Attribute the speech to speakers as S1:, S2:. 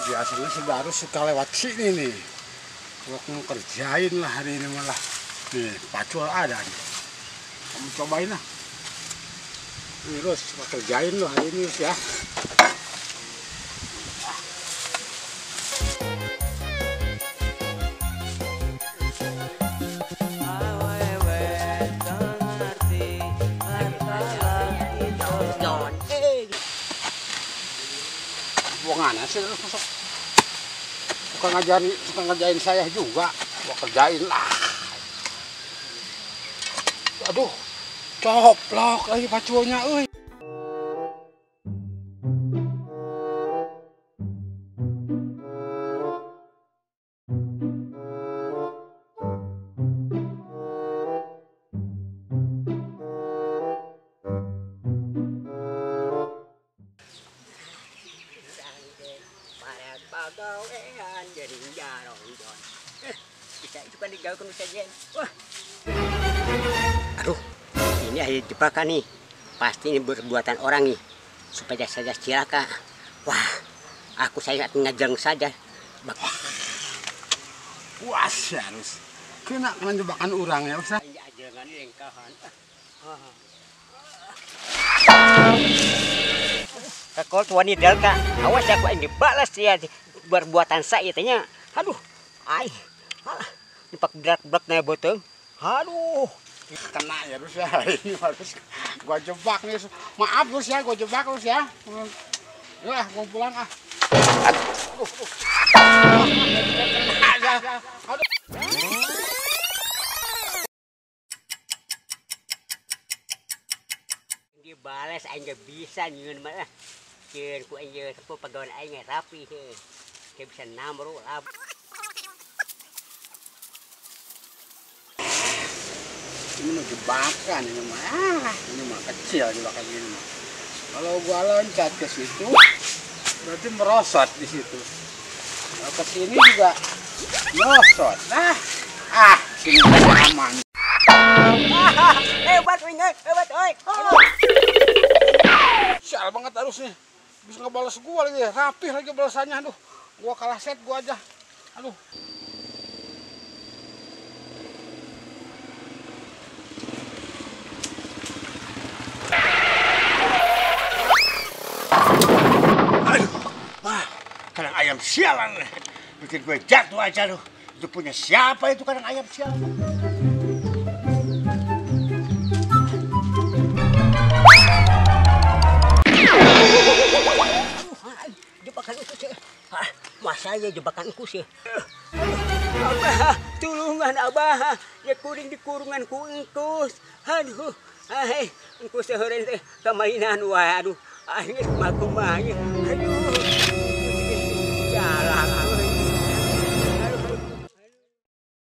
S1: Biasanya si Darus suka lewat sini nih. Kalau mau kerjain lah hari ini malah. Nih, pacul ada nih. Kamu cobain lah. Nih, Rus, kerjain lo hari ini, Rus, ya. Buangan sih terus masuk. Suka ngajarin, suka ngerjain saya juga. Gua kerjain lah. Aduh, coplok lagi pacuannya, euy.
S2: Wah. Aduh, ini akhir jebakan nih. Pasti ini perbuatan orang nih, supaya saya cilaka. Wah, aku saya ngajeng saja.
S1: Puas ya, harus. Kena kena jebakan orang ya, Ustaz.
S2: Kalau tuan ini delka, awas aku yang dibalas ya perbuatan saya tanya. Aduh, ai, alah. Pak berat-berat nih botong. Aduh,
S1: kena ya terus ya. Ini harus gua jebak nih. Maaf terus ya, gua jebak terus ya. Udah, gua pulang ah. Aduh. Aduh.
S2: Dibalas aing gak bisa nyieun mah. Ceun ku aing sapu pagawean aing rapi heuh. Kayak bisa namru lah.
S1: Ini mah jebakan ini mah, ini mah kecil jebakan ini mah. Kalau gua loncat ke situ, berarti merosot di situ. Kalau ke sini juga merosot. Nah, sini aman.
S2: Hebat, hebat, oi.
S1: Sial banget harus nih. Bisa ngebalas gua lagi, rapih lagi balasannya. Aduh, gua kalah set gua aja. Aduh.
S3: Kadang ayam sialan, bikin gue jatuh aja loh. Itu punya siapa itu kadang ayam sialan?
S2: Jebakan itu sih, masa ya jebakanku sih. Abah, tulungan abah, ya kuring di kurungan ku engkus. Aduh, ai, engkus sehari teh kemainan wah, aduh, aing kumaha. Aduh.